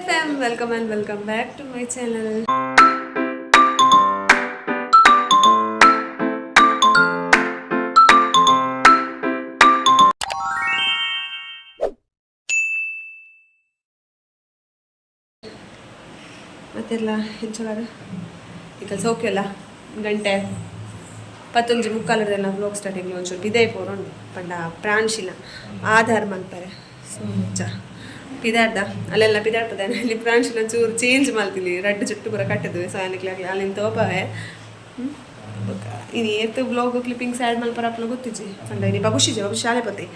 Fam, welcome and welcome back to my channel. ಮತ್ತೆಲ್ಲ ಎಂಚಲಾರ ಈಗ ಸೌಖ್ಯಲ್ಲ ಗಂಟೆ 10:45ರ್ದೆಲ್ಲ ವ್ಲಾಗ್ ಸ್ಟಾರ್ಟಿಂಗ್ ಒಂಚೂರು ಪಿದಾಯಿ ಪೋರುಂಡು ಪಂಡ ಪ್ರಾಂಶಿನ ಆಧಾರ್ ಮನ್ಪರೆ. ಸೊ ಚ ಪಿದಾಡ್ದ ಅಲ್ಲೆಲ್ಲ ಪಿದಾಡ್ತದೆ. ಅಲ್ಲಿ ಪ್ರಾಂಶಿನ ಚೂರು ಚೇಂಜ್ ಮಲ್ತಿಲ್ಲಿ, ರಡ್ಡು ಜುಟ್ಟು ಪೂರ ಕಟ್ಟದು. ಸೊ ಅನಿಕ್ಲಾಗ್ಲಿ ಅಲ್ಲಿಂದ ತೋಪವೆ. ಬೊಕ ಇನಿ ಏತ್ ಬ್ಲಾಗ್ ಕ್ಲಿಪ್ಪಿಂಗ್ಸ್ ಆ್ಯಡ್ ಮಲ್ಪರ ಅಪ್ಲ ಗೊತ್ತಿಜ್ಜಿ. ಪಂಡ ಇನಿ ಬಬುಷಿಜೆ ಬಬು ಶಾಲೆ ಪೋತೆ.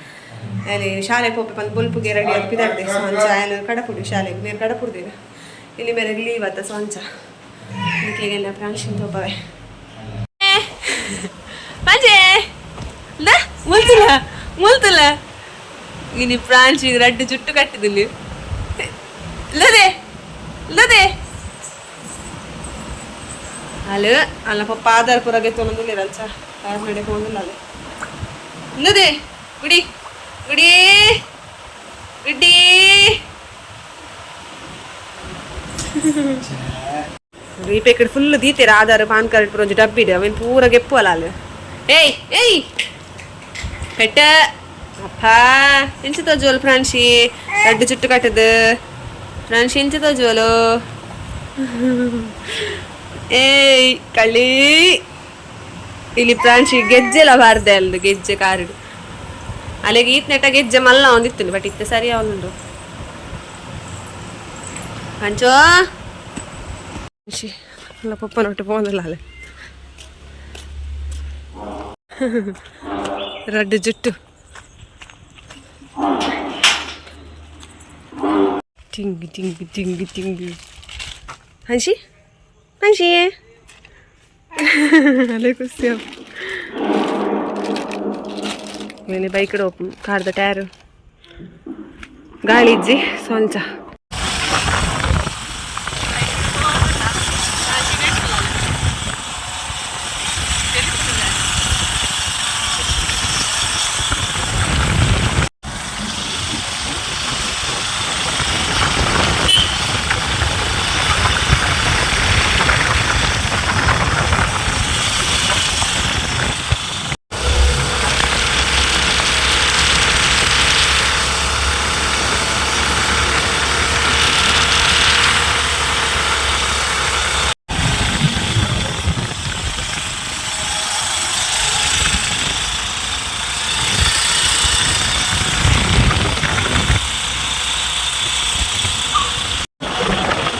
ಅಲ್ಲಿ ಶಾಲೆ ಪೋಪೆ ಪಂದ್ ಬೊಲ್ಪುಗೆ ರೆಡಿ ಆದ್ ಪಿದಾಡ್ದೆ. ಸೊ ಅಂಚ ಆಯನ್ ಕಡಪುಡಿ ಶಾಲೆಗ್ ಮೇರ್ ಕಡಪುಡ್ದೇರು. ಇಲ್ಲಿ ಮೇರೆ ಲೀವ್ ಆತ. ಸೊ ಅಂಚ ನಿಕ್ಲೆಗೆಲ್ಲ ಪ್ರಾಂಶಿನ ತೋಪವೆ. ಪಂಜೆ ಮುಲ್ತುಲ ಮುಲ್ತುಲ. ಇನಿ ಪ್ರಾಂಶಿ ರಡ್ಡು ಜುಟ್ಟು ಕಟ್ಟಿದಿಲ್ಲಿ. ಲದೆ ಲದೆ ಅಲ್ಲ ಅಲ್ಲ ಪಪ್ಪ ಆಧಾರ್ ಪೂರ ಗೆತ್ತೊಂದಿಲ್ಲ. ಅಂಚ ಆಧಾರ್ ನಡೆ ಹೋಗಿಲ್ಲ. ಅಲ್ಲ ಲದೆ ಗುಡಿ ಗುಡಿ ಗುಡ್ಡಿ. ಈ ಪೇಕಡ್ ಫುಲ್ ದೀತೇರ ಆಧಾರ್ ಪಾನ್ ಕಾರ್ಡ್ ಪೂರ ಒಂಜಿ ಡಬ್ಬಿಡ್. ಅವೇನು ಪೂರ ಗೆಪ್ಪು ಅಲ್ಲ ಅಲ್ಲಿ. ಏಯ್ ಏಯ್ ಕಟ್ಟ ಅಪ್ಪ ಎಂಚ ತೋಜುವಲ್ ಪ್ರಾಂಶಿ? ರಡ್ಡು ಜುಟ್ಟು ಕಟ್ಟದು ಪ್ರಾಂಶಿ ಎಂಚ ತೋಜುವಲು? ಏಯ್ ಕಳ್ಳಿ. ಇಲ್ಲಿ ಪ್ರಾಂಶಿ ಗೆಜ್ಜೆಲ ಬಾರ್ದೆ ಅಲ್ದು ಗೆಜ್ಜೆ ಕಾರುಡು. ಅಲ್ಲಿಗೆ ಈತ್ ನೆಟ್ಟ ಗೆಜ್ಜೆ ಮಲ್ಲ ಒಂದಿತ್ತು, ಬಟ್ ಇತ್ತೆ ಸರಿ ಅವನುಂಡು. ಕಂಚೋ ಅಲ್ಲ ಪಪ್ಪನೊಟ್ಟು ಪೋಂದಲ್ಲ ಅಲ್ಲ ರಡ್ಡು ಜುಟ್ಟು ಟಿಂಗ್ ಟಿಂಗ್ ಟಿಂಗ್ ಟಿಂಗ್. ಹಂಶಿ ಹಂಶಿ ಅಲ್ಲೇ ಖುಷಿ. నేను ಬೈಕ್ ಓಪನ್ ಕಾರ್ದ ಟೈರ್ ಗಾಳಿ ಇಜ್ಜಿ. ಸೊಂಚ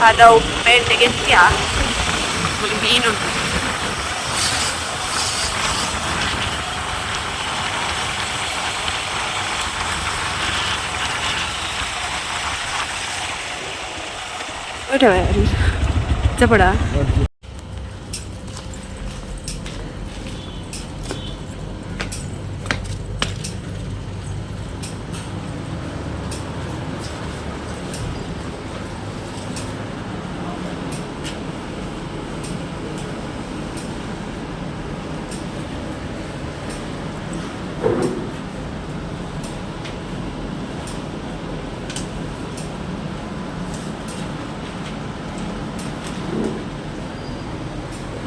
ಪದವು ಪೇಟೆಗೆ ಎತ್ತಿಯ ಮೀನುಂಟು. ಚಪಡ.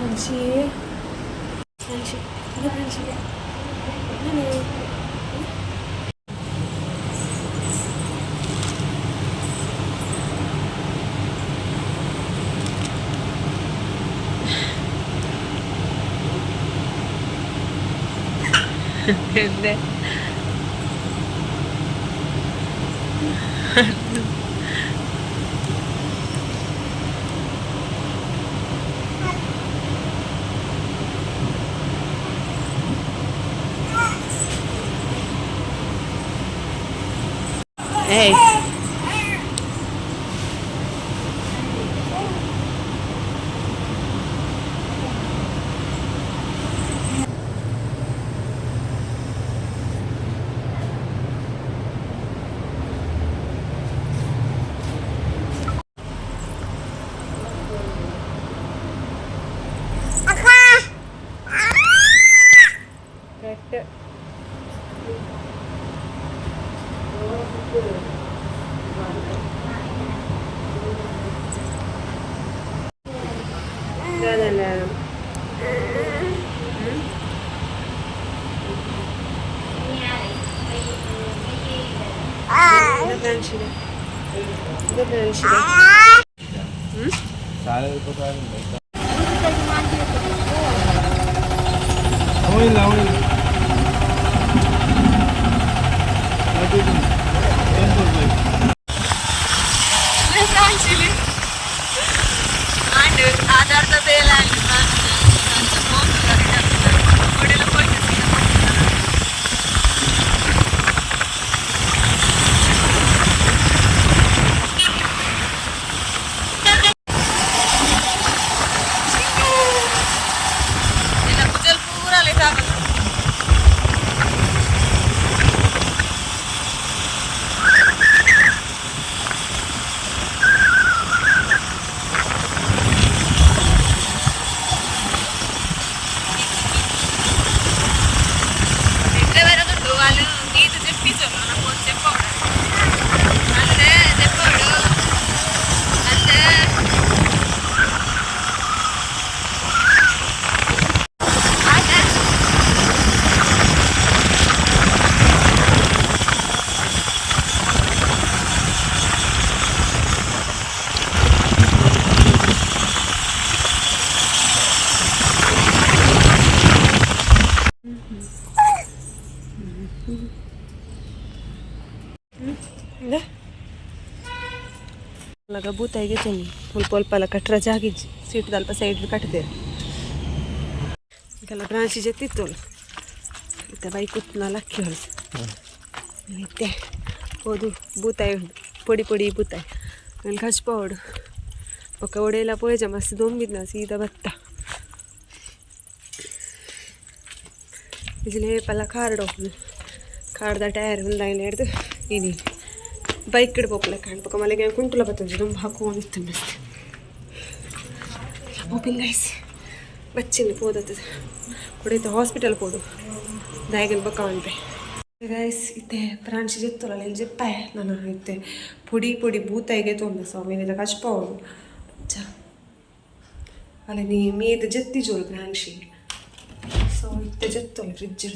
ಪ್ರಾಂಶಿ ಪ್ರಾಂಶಿ ಅದು ಪ್ರಾಂಶಿ ನಾನು. ಎಂದೆ ಏಯ್ ಕರೆಕ್ಟ್. ಆಮೇಲೆ ಬೂತಾಯಿಗೆ ಚೆನ್ನಿ ಮುಲ್ಪ ಅಲ್ಪ ಕಟ್ಟರ ಜಾಗಿಜ್ಜಿ ಸೀಟ್ ಅಲ್ಪ ಸೈಡ್ ಕಟ್ಟದೇರು ಈಗೆಲ್ಲ ಬ್ರಾಂಚ್ ಜೊತೆ ಇತ್ತ ಬೈಕ್ ಉತ್ತನ ಲಕ್ಕಿ ಹೊಳ್ತು ಇತ್ತೆ ಹೋದು ಬೂತಾಯಿ ಉಂಡು ಪೊಡಿ ಪೊಡಿ ಬೂತಾಯಿ ಅಲ್ಲಿ ಕಚ್ಪೋಡು ಬೊಕ್ಕ ಒಡೆಯಲ್ಲ ಪೋಯಜ ಮಸ್ತ್ ದೊಂಬಿದ್ನ ಸೀದಾ ಬತ್ತ ಇಜಿಲೇ ಪಲ್ಲ ಕಾರ್ಡ್ ಹೋಗ್ದು ಕಾರ್ದ ಟೈರ್ ಉಂದಾಯಿನ ಹಿಡ್ದು ಇನಿ ಬೈಕ್ ಇಡ್ಬೋಪಲ್ಲ ಕಾಣ್ಬೇಕು ಮನೆಗೆ ಕುಂಟುಲ ಬತ್ತೊಂಜಿ ದುಂಬು ಹಾಕುವಂದಿತ್ತು ಮಸ್ತ್ ಓಪಿನ್ ಗೈಸ್ ಬಚ್ಚಿನ ಪೋದತ್ತದ ಕೊಡೈತೆ ಹಾಸ್ಪಿಟಲ್ ಪೋಡು ದಾಯಗನ್ ಬೊಕ್ಕ ಅನ್ಪೆ ಗೈಸ್ ಇತ್ತೆ ಪ್ರಾಂಶಿ ಜೆತ್ತುಲಲ್ಲ ಇಲ್ಲಿ ಜೆಪ್ಪಾಯ ನಾನು ಇತ್ತೆ ಪೊಡಿ ಪೊಡಿ ಬೂತಾಯಿಗೆ ತೊಂದ ಸ್ವಾಮಿ ಇಲ್ಲ ಕಚ್ಪವಳು ಚ ಅಲ್ಲ ನೀ ಮೀದ ಜೆತ್ತಿ ಜೋಲು ಪ್ರಾಂಶಿ ಸೊ ಇತ್ತೆ ಜೆತ್ತೋಲು ಫ್ರಿಜ್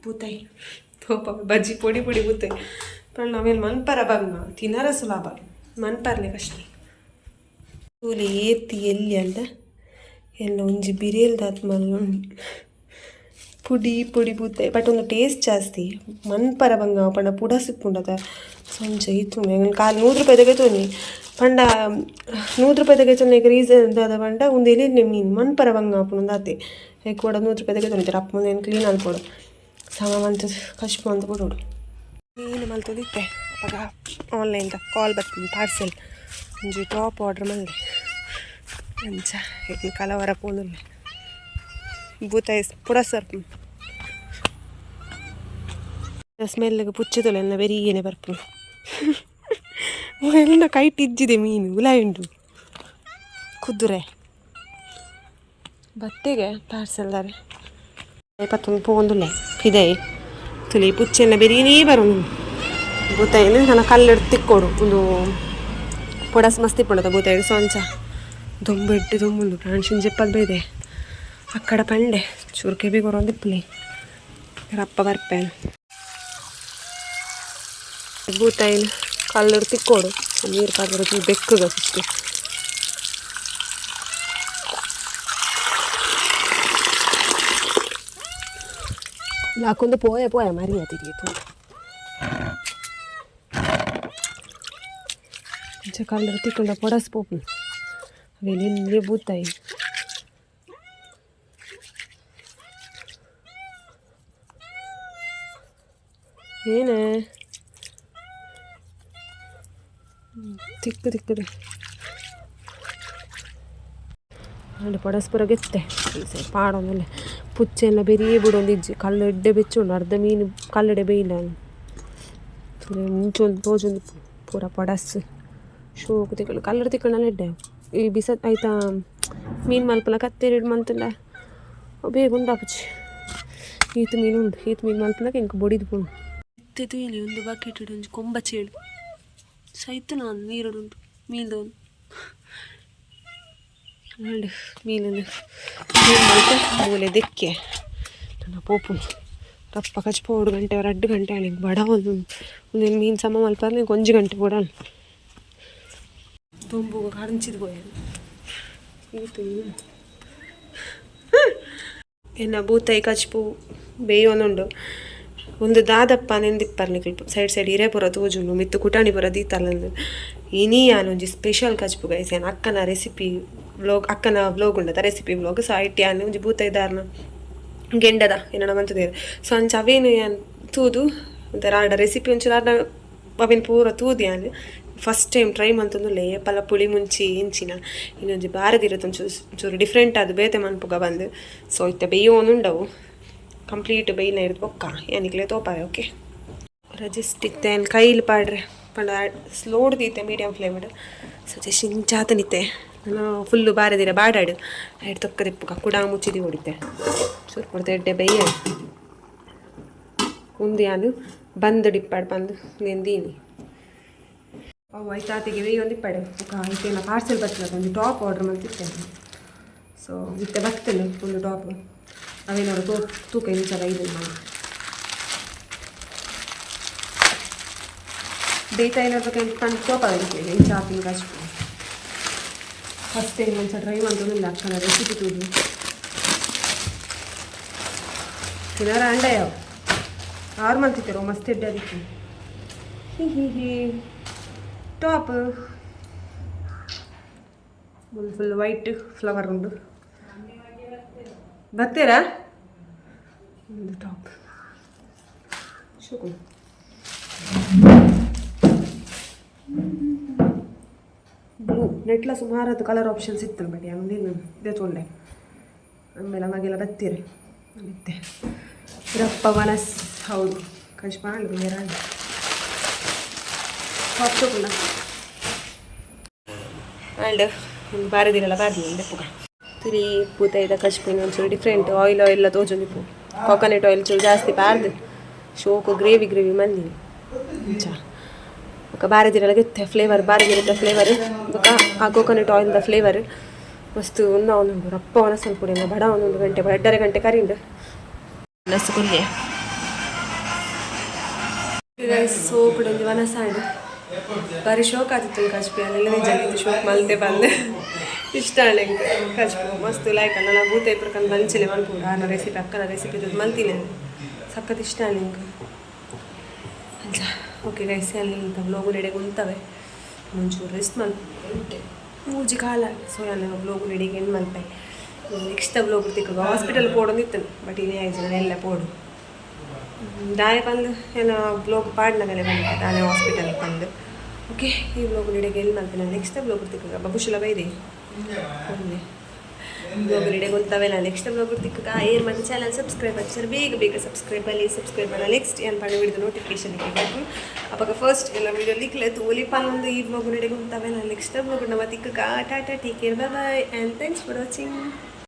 ಬೂತಾಯಿ ತೋಪ ಬಜ್ಜಿ ಪೊಡಿ ಪೊಡಿ ಬೂತಾಯಿ पण ಆಮೇಲೆ ಮನ್ಪರ ಬಂಗ ತಿನ್ನರ ಸುಲಭ ಮನ್ಪರ್ಲೆ ಕಷ್ಟ ತೂಲೆ ಏತಿ ಎಲ್ಲಿ ಅಂದ ಎಲ್ಲ ಒಂಜಿ ಬಿರೇಲ್ದಾತ್ ಮಲ್ಲ ಪುಡಿ ಪೊಡಿ ಬೂತಾಯಿ ಬಟ್ ಒಂದು ಟೇಸ್ಟ್ ಜಾಸ್ತಿ ಮನ್ಪರ ಬಂಗ ಪಂಡ ಪುಡ ಸಿಕ್ಕುಂಡದ ಸಂಜೆ ಇತ್ತು ಕಾಲು 100 ರೂಪಾಯಿ ತೆಗೆತೋನಿ ಪಂಡ 100 ರೂಪಾಯಿ ತೆಗೆತೋನಿ ರೀಸನ್ ದಾದ ಪಂಡ ಒಂದು ಎಲ್ಲಿ ಮೀನು ಮನ್ಪರ ಬಂಗ ಆಪುಂಡು ಆತೆ ಕೂಡ 100 ರೂಪಾಯಿ ತೆಗೆತೋನಿ ಅಪ್ಪ ಮುಂದೆ ಏನು ಕ್ಲೀನ್ ಅನ್ಕೊಡು ಸಮ ಮಂತ್ ಕಶ್ಪ ಅಂತ ಬಿಡೋಡು ಮೀನು ಮಲ್ತೊಂದಿತ್ತೆ ಅಪಗ ಆನ್ಲೈನ್ದ ಕಾಲ್ ಬರ್ತೀನಿ ಪಾರ್ಸೆಲ್ ಒಂಜಿ ಟಾಪ್ ಆರ್ಡ್ರ್ ಮಲ್ದೆ ಅಂಚ ಇನ್ನು ಕಲವರ ಪೋನುಲ್ಲೆ ಬೂತಾಯಿ ಪುಡ ಸರ್ಪು ಸ್ಮೆಲ್ಗೆ ಪುಚ್ಚೆದೊಲೆ ಎನ್ನ ಬೆರಿಯೇನೆ ಬರ್ಪುನು ಎಲ್ಲ ಕೈಟ್ ಇಜ್ಜಿದೆ ಮೀನು ಉಲಾಯಿ ಉಂಟು ಕುದುರೆ ಬತ್ತೆಗೆ ಪಾರ್ಸೆಲ್ದಾರೆ ಪತ್ತೊಂದು ಪೋಂದುಲ್ಲೆ ಪಿದೈ ತುಲಿ ಪುಚ್ಚೆಲ್ಲ ಬೆರಿಯೇ ಬರೋನು ಬೂತಾಯಿನ ನನ್ನ ಕಲ್ಲೆಡ್ ತಿಕ್ಕೋಡು ಒಂದು ಪೊಡಸ್ ಮಸ್ತ್ ಇಪ್ಪುಂಡತ ಬೂತಾಯಿಡ್ ಸೊಂಚ ದೊಂಬು ಎಡ್ಡೆ ದೊಂಬುಂಡು ಪ್ರಾಣ್ಶಿನ್ ಜೆಪ್ಪದ್ ಬೈದೆ ಅಕ್ಕಡ ಪಂಡೆ ಚೂರು ಕೆಬಿ ಕೊರೊಂದು ಇಪ್ಪುಲೆ ರಪ್ಪ ಬರ್ಪೇನು ಬೂತಾಯಿನ ಕಲ್ಲುಡ್ ತಿಕ್ಕೋಡು ನೀರು ಪಾಡ್ದು ಬೆಕ್ಕುಗ ಸುತ್ತು ಲಾಕೊಂದು ಪೋಯ ಪೋಯ ಮರಿಯ ತಿರಿಯಿತು ಇಂಚ ಕಲ್ಲುಡ್ ತಿಕ್ಕೊಂಡ ಪೊಡಸ್ ಪೋಪುಂಡು ಅವೆಲ್ಲ ಎಲ್ಲಿ ಬೂತಾಯಿ ಏನೇ ತಿಕ್ಕು ತಿಕ್ಕದು ಅಂಡ್ ಪೊಡಸ್ ಪೂರ ಗೆತ್ತೆ ಪಾಡೊಂದುಲ್ಲೆ ಪುಚ್ಚೆಲ್ಲ ಬೆರಿಯೇ ಬುಡೊಂದು ಇಜ್ಜಿ ಕಲ್ಲು ಎಡ್ಡೆ ಬೆಚ್ಚುಂಡು ಅರ್ಧ ಮೀನು ಕಲ್ಲುಡೆ ಬೇಯಿಲ್ಲ ಮುಂಚೊಂದು ತೋಜೊಂದು ಪೂರ ಪಡಸ್ ಶೋಕು ತಿಕ್ಕಳು ಕಲ್ಲರ್ ತಿಕ್ಕಳಲ್ಲ ಎಡ್ಡೆ ಈ ಬಿಸ ಆಯ್ತಾ ಮೀನು ಮಲ್ಪಲ ಕತ್ತೆರಿಡ್ ಮಂತುಂಡ ಬೇಗ ಉಂಡಾಪುಜಿ ಈತ್ ಮೀನು ಉಂಡು ಈತ್ ಮೀನು ಮಲ್ಪುನಗ ಎಂಕ್ ಬೊಡಿದ್ ಪೋಂಡು ಇತ್ತೆ ತೂಯಲಿ ಒಂದು ಬಕೆಟ್ ಒಂಜಿ ಕೊಂಬ ಚೇಳು ಸೈತು ನಾನು ನೀರುಡುಂಟು ಮೀನ್ದ ಅಂಡ್ ಮೀನನ್ನು ಕ್ಲೀನ್ ಮಲ್ತೆ ಮೂಲೆ ದೆಕ್ಕೆ ನನ್ನ ಪೋಪು ರಪ್ಪ ಕಚ್ಪೋಡು ಗಂಟೆ ರಡ್ಡು ಗಂಟೆ ಆಂಡ್ ಬಡ ಒಂದು ಒಂದು ಮೀನು ಸಮ ಮಲ್ಪರೆ ಒಂಜಿ ಗಂಟೆ ಬೋಡ. ದೊಂಬುಗು ಕರಂಚಿದ್ ಪೋಯೆ ಈತು. ಎನ್ನ ಬೂತಾಯಿ ಕಚ್ಪು ಬೇಯೋನುಂಡು. ಒಂದು ದಾದಪ್ಪ ನೆಂದಿಪ್ಪರ್ ನಿಕುಲು ಸೈಡ್ ಸೈಡ್ ಇರೆ ಪೂರ ತೋಜುಂಡು, ಮಿತ್ತು ಕುಟಾಣಿ ಪೂರ ದೀತಲ್ಲಂದು. ಇನಿ ಯಾನ್ ಒಂಜಿ ಸ್ಪೆಷಲ್ ಕಚ್ಪು ಗೈಸ್. ಯಾನ್ ಅಕ್ಕನ ರೆಸಿಪಿ ವ್ಲೋಗ್, ಅಕ್ಕನ ವ್ಲೋಗ್ ಉಂಡತ ರೆಸಿಪಿ ವ್ಲೋಗ್. ಸೊ ಐಟ್ ಯಾನ್ ಒಂಜಿ ಬೂತಾಯಿದಾರ್ನ ಗೆಂಡದ ಏನೋ ಮಂತುದೇರು. ಸೊ ಅಂಚ ಅವೇನು ಯಾನ್ ತೂದು ಒಂಥರ ಆಡ ರೆಸಿಪಿ ಒಂಚೂರು ಆಡ ಅವೇನು ಪೂರ ತೂದು ಯಾನ್ ಫಸ್ಟ್ ಟೈಮ್ ಟ್ರೈ ಮಂತೊಂದುಲ್ಲೆ. ಏಪಲ ಪುಳಿ ಮುಂಚಿ ಇಂಚಿನ ಇನ್ನೊಂಜಿ ಬಾರದಿರತ್ತೆ, ಒಂಚೂರು ಒಂಚೂರು ಡಿಫ್ರೆಂಟ್ ಅದು ಬೇತೆ ಮನ್ಪುಗ ಬಂದು. ಸೊ ಇತ್ತೆ ಬೇಯೋನುಂಡವು. ಕಂಪ್ಲೀಟ್ ಬೇಯ್ನ ಹಿಡ್ದು ಬೊಕ್ಕ ಯಾನಿಕ್ಲೆ ತೋಪಾವೆ. ಓಕೆ, ರಜಿಸ್ಟ್ ಇತ್ತೆ ಕೈಲಿ ಪಾಡ್ರೆ ಪಂಡ ಸ್ಲೋಡ್ ದೀತೆ ಮೀಡಿಯಮ್ ಫ್ಲೇಮ್ಡ್. ಸೊ ಜಸ್ಟ್ ಇಂಚಾತನಿತ್ತೆ ನಾನು ಫುಲ್ಲು ಬಾರದಿರ ಬಾಡಾಡು ಐಡ್ ತೊಕ್ಕ ದಿಪ್ಪುಗ ಕುಡ ಮುಚ್ಚಿದಿ ಹೊಡಿತೆ. ಚೂರು ಕೊಡ್ತೆ ಎಡ್ಡೆ ಬೇಯ. ಉಂದು ಯಾನು ಬಂದು ಡಿಪ್ಪಾಡು ಬಂದು ನೆಂದೀನಿ. ಅವು ಐತಾತಿಗೆ ಒಂದು ಇಪ್ಪಾಡು ಬೊಕ ಐತೇನ ಪಾರ್ಸೆಲ್ ಬರ್ತದೆ. ಒಂದು ಟಾಪ್ ಆರ್ಡರ್ ಮಲ್ತಿತ್ತೆ. ಸೊ ಇತ್ತೆ ಬರ್ತೇನೆ ಒಂದು ಟಾಪ್. ಅವೇನಾದ್ರು ತೋ ತೂಕ ಇಂಚ ಐದು ನಾನು ಬೇಯ್ತಾ ಏನಾದ್ರು ಪಂಡ್ ತೋಪ ಇಂಚ ಆಪಿನ ಕಚ್ಪು. ಫಸ್ಟ್ ಟೈಮ್ ಒಂದ್ಸ ಟ್ರೈ ಮಂತೊಂದುಲ್ಲೆ ಅಕ್ಕನ ರೆಸಿಪಿ ತೂದು. ತಿನ್ನರ ಅಂಡಯ ಆರು ಮಂತಿತ್ತರು ಮಸ್ತ್ ಎಡ್ಡೆ. ಅದಕ್ಕೆ ಹಿ ಹಿ ಹಿ. Top full full white flower ಉಂಡು. ಬರ್ತೀರಾ? ಒಂದು ಟಾಪ್ ಶುಕು ಬ್ಲೂ ನೆಟ್ಲ ಸುಮಾರದ್ದು ಕಲರ್ ಆಪ್ಷನ್ಸ್ ಇತ್ತು, ಬಟ್ ಯಾನು ಇದೇ ತೊಂಡೆ. ಆಮೇಲೆ ಅವಾಗೆಲ್ಲ ಬತ್ತೀರಿ ಮತ್ತೆ ರಪ್ಪ ವನಸ್. ಹೌದು, ಕಜ್ಪಾಂಡ್ ಬೇರಾಂಡ್ ಟಾಪ್ ತಗೊಂಡ. ಆ್ಯಂಡ್ ಒಂದು ಬಾರದಿರಲ್ಲ ಬಾರದಿಲ್ಲ ದೆಪ್ಪುಗ ತುರಿ ಪೂತ ಕಚ್ಪಿನ ಒಂಚೂರು ಡಿಫ್ರೆಂಟ್ ಆಯಿಲ್ ಆಯಿಲ್ ತೋಜೊಂದಿಪ್ಪು. ಕೋಕೋನಟ್ ಆಯಿಲ್ ಚೂರು ಜಾಸ್ತಿ ಪಾರ್ದು ಶೋಕು ಗ್ರೇವಿ ಗ್ರೇವಿ ಮಂದಿ ಅಂಚ. ಬೊಕ ಬಾರದಿರಲ್ಲ ಗೆತ್ತೆ ಫ್ಲೇವರ್, ಬಾರದಿರತ್ತ ಫ್ಲೇವರ್ ಬೊಕ ಆ ಕೋಕೋನಟ್ ಆಯಿಲ್ದ ಫ್ಲೇವರ್ ಮಸ್ತ್ ಉನ್ನ ಒಂದುಂಡು. ರಪ್ಪ ಒಣಸಲ್ ಪುಡಿ ಬಡ ಒಂದೊಂದು ಗಂಟೆ ಎರಡರೆ ಗಂಟೆ ಕರಿಂಡು ನಸು ಕೊಲ್ಲೆ ಸೋಪುಡು ಒಂಜಿ ವನಸಾಂಡ್. ಬಾರಿ ಶೋಕ್ ಆತಿತ್ತು ಕಚ್ಪಿ. ಅಲ್ಲೆಲ್ಲ ನಿಜ ಶೋಕ್ ಮಲ್ತೆ ಬಂದೆ. ಇಷ್ಟ ಆಂಡ್ ಎಂಕ್ ಕಚ್ಪು ಮಸ್ತ್ ಲೈಕ್. ನನ್ನ ಬೂತಾಯಿ ಪ್ರಕಾರ ಬಂಚಿಲೆ ಮಲ್ಪುಂಡು ಆನ ರೆಸಿಪಿ, ಅಕ್ಕನ ರೆಸಿಪಿ ಮಲ್ತಿನಿ. ಸಖತ್ ಇಷ್ಟ ಆಂಡ್ ಎಂಕ್ ಅಂಚ. ಓಕೆ ಗೈಸ್, ಅಲ್ಲಿ ವ್ಲೋಗು ರೆಡಿಗೆ ಉಂತವೆ. ಒಂಚೂರು ರೆಸ್ಟ್ ಮಲ್ಪು, ಮೂಜಿ ಕಾಲ. ಸೊ ನಾನು ವ್ಲೋಗು ರೆಡಿಗೆ ಎಂಡ್ ಮಲ್ಪೆ. ನೆಕ್ಸ್ಟ್ ವ್ಲೋಗ್ ತಿಕ್ಕ ಹಾಸ್ಪಿಟಲ್ ಪೋಡೊಂದಿತ್ತು, ಬಟ್ ಇನೇ ಆಯ್ತು ಎಲ್ಲ ಪೋಡು. ದಾನೆ ಬಂದು ಏನೋ ವ್ಲೋಗ್ ಪಾಡ್ನಗಲೆ ಬಂದು ದಾನೆ ಹಾಸ್ಪಿಟಲ್ ಬಂದು. ಓಕೆ, ಈ ವ್ಲೋಗ್ ರೆಡಿಗೆ ಎಲ್ಲಿ ಮಲ್ಪೆ. ನೆಕ್ಸ್ಟ್ ವ್ಲೋಗ್ ತಿಕ್ಕ ಬಬುಶುಲ ಬೈದೆ ವ್ಲೋಗ್ ರೆಡಿ ಉಂತವೆ. ನಾನು ನೆಕ್ಸ್ಟ್ ವ್ಲೋಗ್ ತಿಕ್ಕ ಏರ್ ಮತ್ತೆ ಚಾನಲ್ ಸಬ್ಸ್ಕ್ರೈಬ್ ಸರ್ ಬೇಗ ಬೇಗ ಸಬ್ಸ್ಕ್ರೈಬ್ ಅಲ್ಲಿ ಸಬ್ಸ್ಕ್ರೈಬ್ ಮಾಡ. ನೆಕ್ಸ್ಟ್ ಏನು ಪಂಡ ವಿಡಿಯೋ ನೋಟಿಫಿಕೇಶನ್ ಬೇಕು. ಅವಾಗ ಫಸ್ಟ್ ಎಲ್ಲ ವಿಡಿಯೋ ಲಿಕ್ಲೆ ತೋಲಿ ಪಾಲೊಂದು. ಈ ವ್ಲೋಗ್ ರೆಡಿ ಉಂತವೆ. ನಾನು ನೆಕ್ಸ್ಟ್ ವ್ಲೋಗ್ ನಮ್ಮ ತಿಕ್ಕ. Tata, take care, bye bye and thanks for watching.